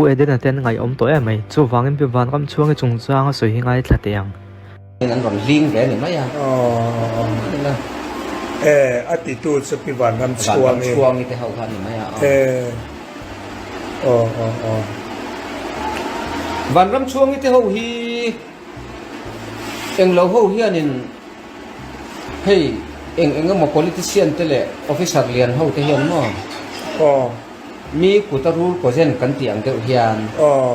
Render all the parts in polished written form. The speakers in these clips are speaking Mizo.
Pu Edena te an ngaihawm tawh em mai. Chuvangin Pi Vanramchhuangi chungchang a sawi hi ngaithla teh ang. In an rawn hling ve a ni mai a. Aw. E, a titu chu Pi Vanramchhuangi. Vanramchhuangi te ho kha a ni mai a. E. Aw aw aw. Vanramchhuangi te ho hi englo ho hianin hei eng eng emaw politician te leh officer lian ho te hian maw? Aw. Mi kut a rul kawzen kan tih ang deuh hian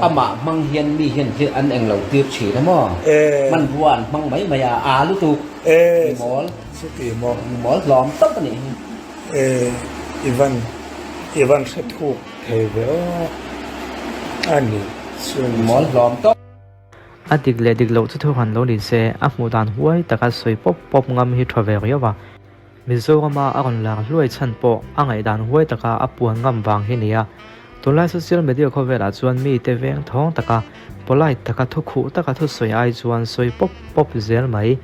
amah hmang hian mi hian hi an englo tir thin a maw? Hmanrua an hmang mai mai a, aa lutuk. Mi mawl. Chuti maw? Mi mawl hlawm tawp a nih hi. I van i van hre thuk thei ve aw a ni chu. Mi mawl hlawm tawp. A dik leh dik loh chu thu han lo ni se, a hmuh dan huai taka sawi pawp pawp ngam hi tha ve riau a. Mizorama a rawn lar hluai chhan pawh a ngaihdan huai taka a puan ngam vang hi nia. Tunlai social media khawvelah chuan mite veng thawng taka polite taka thu khuh taka thu sawi ai chuan sawi pawp pawp zel mai.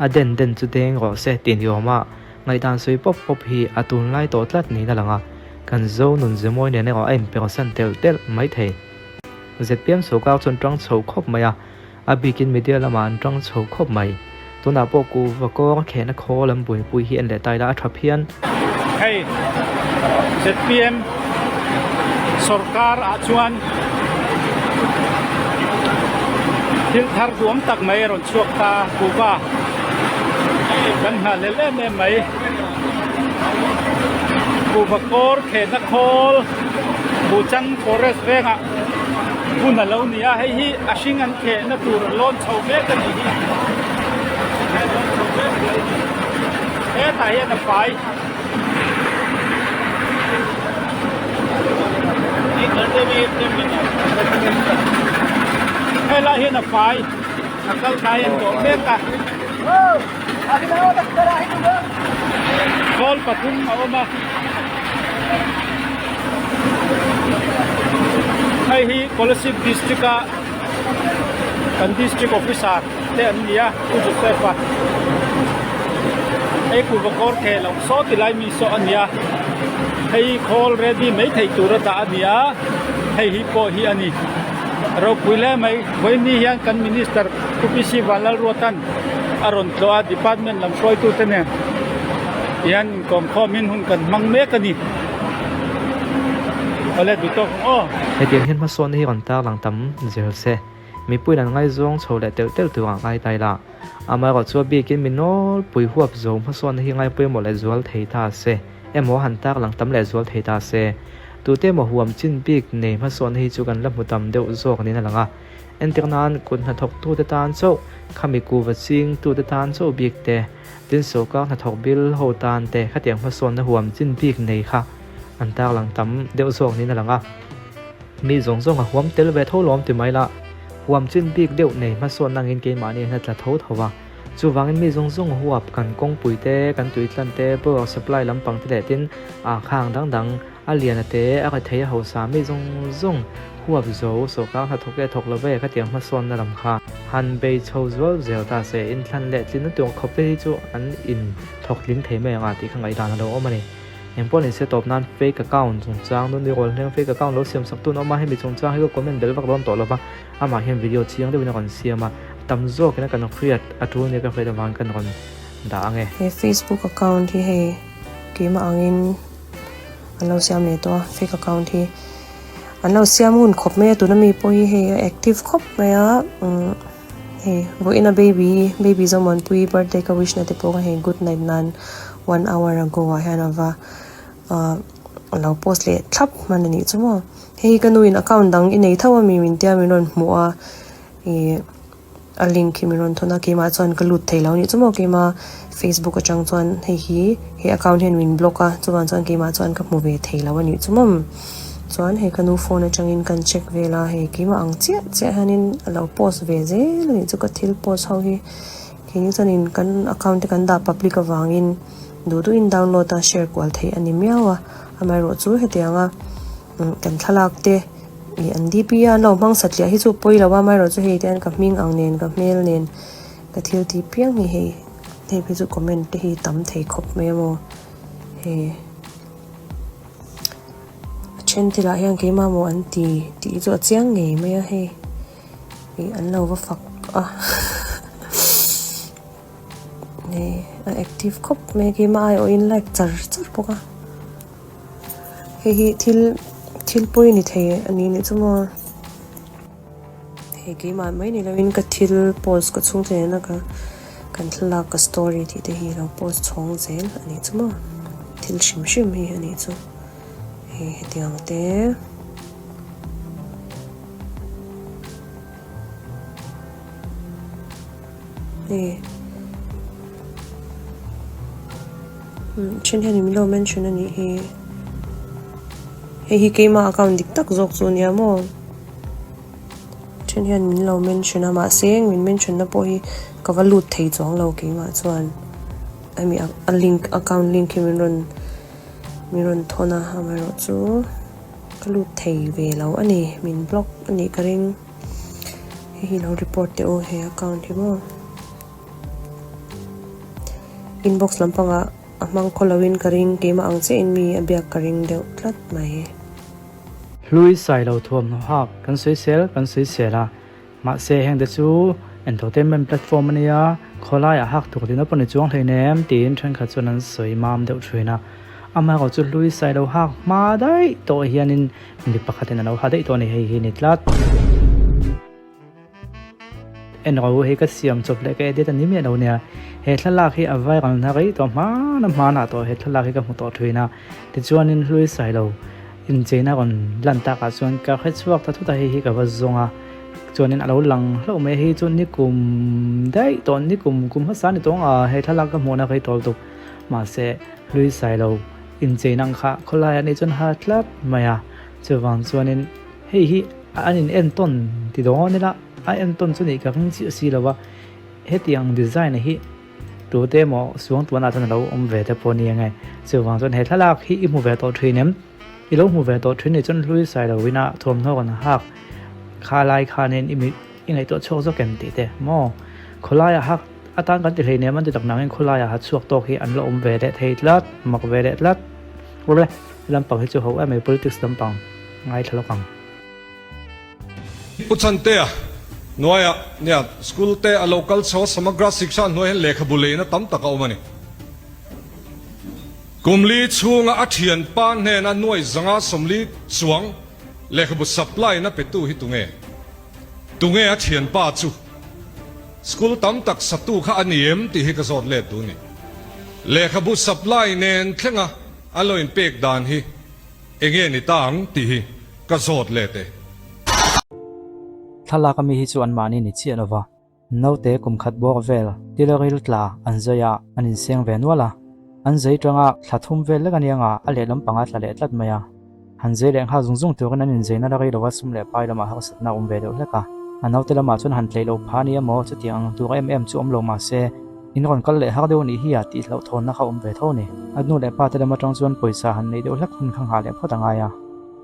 A den den chu deng rawh se tih ni awma ngaihdan sawi pawp pawp hi a tunlai tawh tlat niin a lang a, kan zo nun zemawi nen erawh a inpersan telh telh mai thei. Zpm sawrkar chuan tang chho khawp mai a. A bikin media lamah an tang chho khawp mai. Tunah pawh kuhva kawng a khehna khawl an buaipui hi en leh ta ila a tha phian. Hei zpm sorkar ah chuan thil thar duam tak mai a rawn chhuak ta kuhva kan nghahhlelh em em mai. Kuhva kawr khehna khawl Buhchang forest vengah hun a lo ni a hei hi a hring an khehna tur a lawn chho mek a nih hi a lawn chho mek a lo ni hetah hian a fai helai hian a fai a kal kai an dawh mek a khawl pathum a awm a. Hei hi Kolasib district a kan district officer te an ni a Pu Joseph a hei kuhva kawr theh loh saw ti lai mi saw a ni a hei khawl ready mai theih tur a dah a ni a hei hi pawh hi a ni ropui hle mai vawiin ni hian kan minister Pu P C Vanlalruatan a rawn tlawh a department lam hruaitute nen hian Inkawmkhawmin hun kan hmang mek a ni. Awle duh tawk ang aw. Hetiang hian hmasawnna hi rawn tarlang tam zel se, mipuiin an ngaizawng chho leh telh telh tur ah ngai ta ila. Amaherawh chu a bikin mi nawlpui huap zo hmasawnna hi ngai pawimawh leh zual thei ta se, emaw han tarlang tam leh zual thei ta se. Tute emaw huam chin bik nei hmasawnna hi chu kan la hmu tam deuh zawk niin a lang a. Entir nan kut hnathawktute tan chauh, khami kuva chingtute tan chauh bik te, Tin, sawrkar hnathawk bil ho tan te khatiang hmasawnna huam chin bik nei kha an tarlang tam deuh zawk niin a lang a. Mi zawng zawng a huam tel ve tho lawm ti mai la, huam chin bik deuh nei hmasawnna angin keimahni an hlatla tho tho va. Chuvangin mi zawng zawng huap kan kawngpui te, kan tuitlan te, power supply lampang te leh tin ah khang dang dang a lian a te, a rethei a hausa mi zawng zawng huap zo sawrkar hnathawk leh thawk lo ve khatiang hmasawnna lam kha han bei chho zual zel ta se inthlan leh tlinna tur khawp te hi chu an in thawk tling thei mai ang a tih kha ngaihdan a lo awm a ni. Engpawh ni se tawp nan fake account chungchang nun i rawl hleng fake account lo siam sak tun awm a hemi chungchang hi ka comment bel vak dawn tawh lo va amah hian video chiang deuhin a rawn siam a tam zawkin a kan hriat a tul nia ka hriat avangin kan rawn dah ang e. He Facebook account hi hei keimah angin an lo siam leh tawh a fake account hi an lo siam ngun khawp mai a tuna mi pawh hi hei a active khawp mai a umm hei vawiin a baby baby Zomuanpui birthday ka wish na te pawh kha hei good night nan one hour ago ah hian a va ah a lo post leh thlap hman a nih chu maw hei ka nu in account dang i nei tho a mi min tia min rawn hmuh a ih. A link hi min rawn thawn a, keimah chuan ka lut thei lo a nih chu maw keimah Facebook atang chuan hei hi he account hian min block a chuvang chuan keimah chuan ka hmu ve thei lo a nih chu maw chuan hei ka nu phone atangin kan check vel a hei keimah ang chiah chiah hianin a lo post ve zel a nih chu ka thil post ho hi keini chuanin kan account te kan dah public avangin duh duhin download a share kual theih a ni miau a amaherawhchu chu hetianga kan thlalak te. Ih an DP a an lo hmang satliah hi chu pawi lo a amaherawhchu hei te hian ka hming ang nen ka hmel nen ka thil tih piang hi hei hei phei chu comment te hi tam thei khawp mai a maw hei a then te lah hian keimah maw an ti tih chu a chiang ngei mai a hei ih an lo va fak a hei a active khawp mai a keimah aiawhin like char char bawk a hei hi thil thil pawi ni thei a ni nih chu maw. Hei keimah mai ni lovin ka thil post ka chhungte nena ka kan thlalak ka story tih te hi lo post chhawng zel a nih chu maw thil hrim hrim hi a nih chu hei hetiang te. Hei then hian min lo mention a nih hi hei hi keimah account dik tak zawk chu a nia maw. Then hian min lo mention a mahse min mention na pawh hi ka va lut thei chuang lo keimah chuan hemi a link account link hi min rawn min rawn thawn a amaherawh chu ka lut thei ve lo a ni min block a nih ka ring hei hi lo report teh u he account hi maw inbox lampangah a hmang khaw lo in ka ring keimah ang chiah in mi a biak ka ring deuh tlat mai. Hlui Sailo thuamhnaw hak kan sawisel kan sawisel a, mahse heng te chu entertainment platform a nia, khawlaiah hak tuk dina pawh ni chuang hleinem tiin thenkhat chuan an sawi mam deuh thin a. Amaherawh chu Hlui Sailo hak hma daih tawh hianin mi pakhatin a lo ha daih tawh a ni, hei hi ni tlat. En ro hi ka siam chawp leh ka edit a ni miah lo nia. He thlalak hi a viral na rei tawh hmana hmanah tawh he thlalak hi ka hmu tawh thin a. Tichuanin hlui sai lo incheina rawn lan takah chuan ka hre chhuak ta thut a, hei hi ka va zawng a. Chuanin a lo lang hlauh mai a, hei chu nikum daih tawh nikum kum hmasa ni tawng a he thlalak ka hmuhna ka hi tawl tuk. Mahse hlui sai lo incheina ang kha khawlaiah ni chuan har tlat mai a. Chuvang chuanin. Hei hi an in entawn ti dawn ila, a entawn chu nih ka ring chiah si lo va, hetiang design hi tute emaw suangtuanah chuan a lo awm ve te pawh a ni ang e. Chuvang chuan he thlalak hi i hmu ve tawh thin em? I lo hmu ve tawh thin nih chuan hlui sai lo ina thuamhnaw kan hak kha lai khanin i i ngaihtuah chhuak zawk em tih te maw? Khawlaiah hak atan kan ti hleinem an ti tak nangin khawlaiah ha chhuak tawk hi an la awm ve leh thei tlat, mak ve leh tlat. Awle, lampang hi chu ho em mai politics lampang. Ngaithla lawk ang. Pu Chantea hnuaiah nia school te a lo kal chho a, Samagra Shiksha hnuai hian lehkhabu leina tam tak a awm a ni. Kum li chhunga a thianpa hnena nuai zanga 40 chuang lehkhabu supply na petu hi tunge? Tunge a thianpa chu? School tam tak satu kha a ni em tih hi ka zawt let duh a ni. Lehkhabu supply nen thlenga a lo inpek dan hi Enge ni ta ang tih hi ka zawt let e. Thlalak ami hi chu anmahni ni chiah lova, naute kum khat bawk vel tilaril tla an zai a, an inseng ve nual a. An zai tanga thla thum vel lek ania nga a lehlam panga tla leh tlat mai a. Han zai leh nghal zung zung turin an inzaina la rei lova sum leh pai lamah harsatna a awm ve deuh hlek a. A naute lamah chuan han tleih loh phah a ni emaw chutiang ang tur em em chu awm lo mahse, In rawn kal leh har deuh anih hi a tih hlauhthawnna kha awm ve tho a ni. A nu leh pa te lam atang chuan pawisa han neih deuh hlek hun kha nghah leh phawt a ngai a.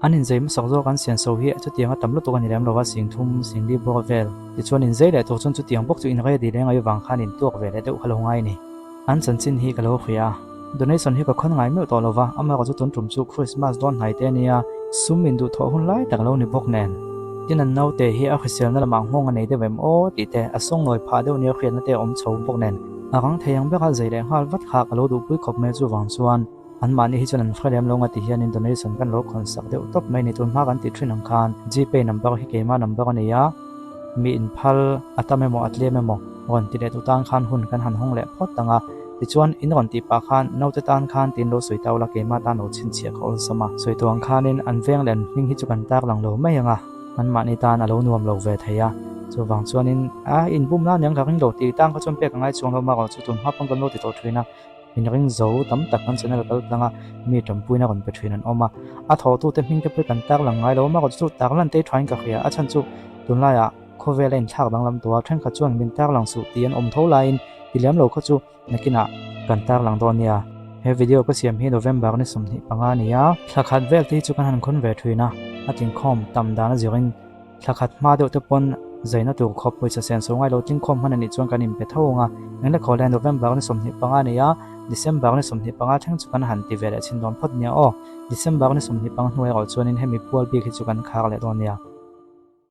An inzei hmasak zawk an sian so hi chutiang a tam lutuk a ni lem lo a, sing thum, sing li bawr vel. Tichuan inzei leh tur chuan chutiang bawk chu in ready leng ai vang khan intuak ve leh deuh kha lo ngai a ni. An chanchin hi ka lo hria a. Donation hi ka khawn ngai meuh tawh lo va, amaherawh chu tun tum chu Christmas dawn hnai te a nia, sum in duhthawh hun lai tak lo ni bawk nen. Tin an naute hi a hriselna lamah nghawng a nei deuh em aw tih te, a sawngnawi phah deuh nia hriatna te a awm chho bawk nen. A rang thei ang bera zei leh nghal vat kha ka lo duhpui khawp mai chuvang chuan anmahni hi chuan an hre lem lo nga ti hianin donation kan lo khawn sak deuh tawp mai ni tun hma kan tih thin ang khan Gpay number hi keimah number a nei a, mi inphal a tam emaw a tlem emaw rawn ti leh tu tan khan hun kan han hawng leh phawt ang a, tichuan in rawn tih pah khan naute tan khan tiin lo sawi ta ula keimah tan lo chhinchhiah ka awlsam a, sawi tu ang khanin an veng leh an hming hi chu kan tar lang lo mai ang a, anmahni tan a lo nuam lo ve thei a, chuvang chuanin a inbum nan eng ka ring lo tih tan kha chuan pek a ngai chuang lo marawh chu tun hma pawn kan lo ti tawh thin a. In ring zo tam tak kan channel kal tlang a, mi tanpuina rawn pe thin an awm a. A thawhtute hming te pawh kan tar lang ngai lo a, amaherawhchu chu tar lan te hi thain ka hria. A chhan chu tunlaiah khawvel a inthlak danglam tawh a, thenkhat chuan min tar lang suh tih an awm tho laiin ti lem lo kha chu nakinah kan tar lang dawn nia. He video ka siam hi November ni 25 a ni a, thla khat vel te hi chu kan han khawn ve thin a, a tinkhawm tam dan a zirin thla khat hma deuh te pawn Zaina tur khawp pawisa senso ngai lo tlingkhawm hman a nih chuan kan inpe tho ang a, eng le khaw le November ni 25 a nei a, December ni 25 thleng chu kan han ti ve leh chhin dawn phawt nia aw. December ni 25 hnu erawh chuanin hemi pual bik hi chu kan khar leh dawn nia.